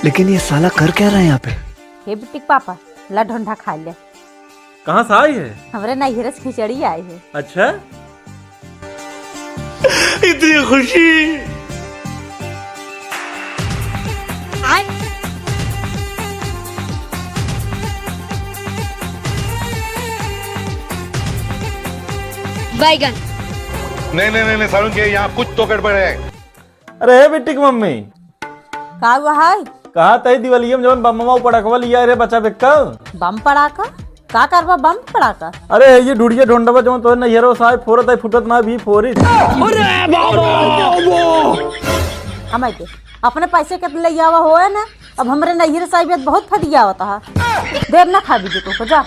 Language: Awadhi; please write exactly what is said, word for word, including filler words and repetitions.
लेकिन ये साला कर क्या रहा है यहाँ पे? हे बिट्टी के पापा, ला ढोंढा खा ले। कहाँ से आई है? हमरे नैहरे से खिचड़ी आई है। अच्छा, इतनी खुशी। बैगन। नहीं, नहीं, नहीं, नहीं, सारुण के यहाँ कुछ तो गड़बड़ है। अरे, हे बिट्टी की मम्मी। का हुआ है? कहा तई दिवालिया में जवन बमवा पड़ाकवा लिया रे बचा बेक्कल? बम पड़ाका? का करबा बम पड़ाका? अरे, ये ढुड़िया ढोंडवा जवन तोहे नैहरो साय फोरत है, फुटत ना भी फोरित। अरे बाबा, बाबा। हम आइके अपने पैसे के ले आवा होए ना, अब हमरे नैहरे साय बेत बहुत फटिया होता है। देर ना खा दीजिए को, जा।